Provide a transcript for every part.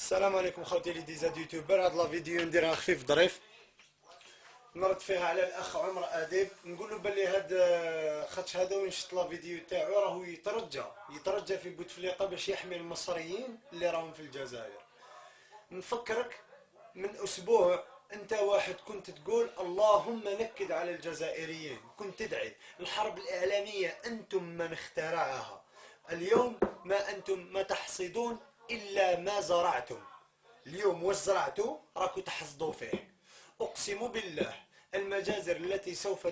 السلام عليكم خوتي les DZ youtubeurs. هاد la vidéo نديرها خفيف ظريف، نرد فيها على الاخ عمر اديب، نقول له بلي هاد خاطش هذا وين شفت la vidéo تاعو راهو يترجى في بوتفليقه باش يحمي المصريين اللي راهم في الجزائر. نفكرك من اسبوع انت واحد كنت تقول اللهم نكد على الجزائريين، كنت تدعي الحرب الاعلامية انتم من اخترعها. اليوم ما انتم ما تحصدون الا ما زرعتم. اليوم واش زرعتوا راكم تحصدوا فيه. اقسم بالله المجازر التي سوف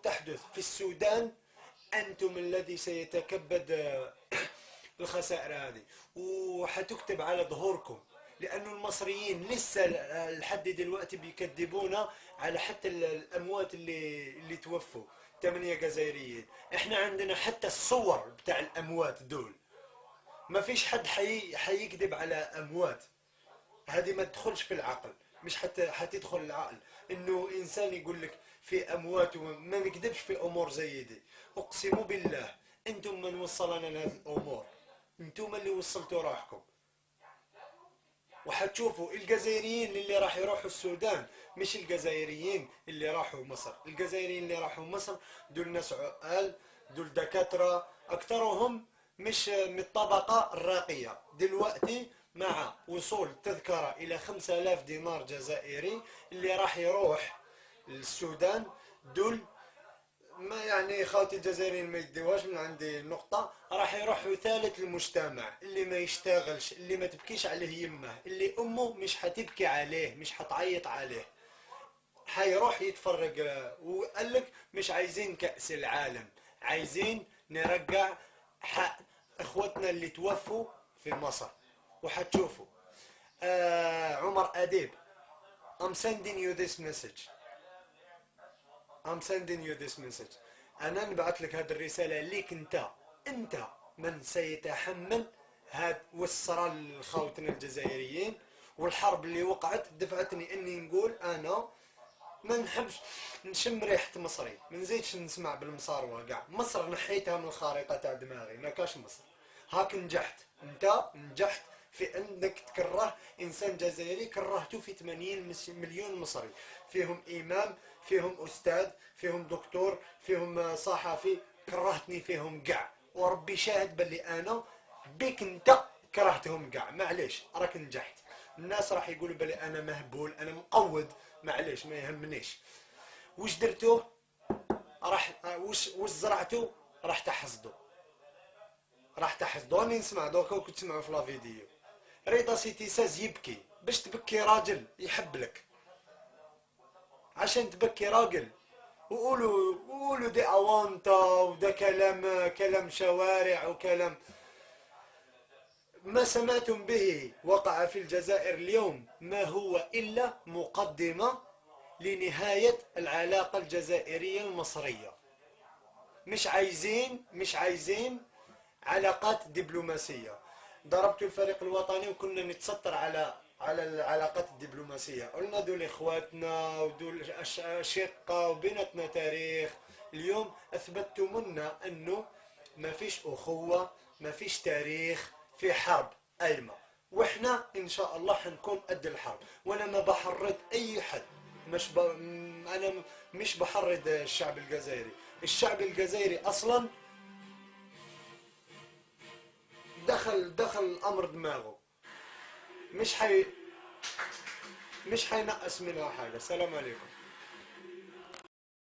تحدث في السودان انتم الذي سيتكبد الخسائر هذه، وحتكتب على ظهوركم، لأن المصريين لسه لحد دلوقتي بيكذبونا على حتى الأموات اللي توفوا 8 جزائريين. احنا عندنا حتى الصور بتاع الأموات دول، ما فيش حد حيكذب على أموات. هذه ما تدخلش في العقل، مش حتى حتدخل العقل انه انسان يقول لك في اموات وما نكذبش في امور زي دي. اقسم بالله انتم من وصلنا لهذه الامور، انتم اللي وصلتوا روحكم. وحتشوفوا الجزائريين اللي راح يروحوا السودان مش الجزائريين اللي راحوا مصر. الجزائريين اللي راحوا مصر دول ناس عقال، دول دكاترة، أكثرهم مش من الطبقة الراقية. دلوقتي مع وصول التذكرة إلى 5000 دينار جزائري اللي راح يروح للسودان دول ما يعني خاوتي الجزائريين ما يديوهاش من عندي النقطة، راح يروحوا ثالث المجتمع اللي ما يشتغلش، اللي ما تبكيش عليه يمه، اللي أمه مش حتبكي عليه، مش حتعيط عليه، حيروح يتفرج. وقال لك مش عايزين كأس العالم، عايزين نرجع حق اخوتنا اللي توفوا في مصر. وحتشوفوا عمر أديب، I'm sending you this message، I'm sending you this message. أنا نبعث لك هذه الرسالة ليك أنت من سيتحمل هاد والصرا لخوتنا الجزائريين والحرب اللي وقعت. دفعتني أني نقول أنا ما نحبش نشم ريحة مصري، ما نزيدش نسمع بالمصاروة كاع. مصر نحيتها من الخريطة تاع دماغي، ما كاش مصر. هاك نجحت، أنت نجحت في أنك تكره إنسان جزائري كرهته في 80 مليون مصري، فيهم إمام، فيهم أستاذ، فيهم دكتور، فيهم صحفي، كرهتني فيهم كاع. وربي شاهد بلي أنا بك أنت كرهتهم كاع. معليش راك نجحت. الناس راح يقولوا بلي أنا مهبول، أنا مقود، معليش ما يهمنيش. واش درتوه راح، واش زرعتو راح تحصدو، راح تحصدو. راني نسمع دوكا وكنت تسمعوا في la vidéo رضا سيتي ساز يبكي. باش تبكي راجل يحب لك، عشان تبكي راجل. وقولوا دي أوانطة وده كلام شوارع وكلام ما سمعتم به وقع في الجزائر اليوم ما هو إلا مقدمة لنهاية العلاقة الجزائرية المصرية. مش عايزين علاقات دبلوماسية. ضربت الفريق الوطني وكنا نتستر على العلاقات الدبلوماسية، قلنا دول إخواتنا ودول أشقة وبيناتنا تاريخ. اليوم أثبتتم لنا أنه ما فيش أخوة، ما فيش تاريخ، في حرب قايمة، وإحنا إن شاء الله حنكون قد الحرب. وأنا ما بحرض أي حد، أنا مش بحرض الشعب الجزائري. الشعب الجزائري أصلا دخل الأمر دماغه، مش حينقص منها حاجة. السلام عليكم.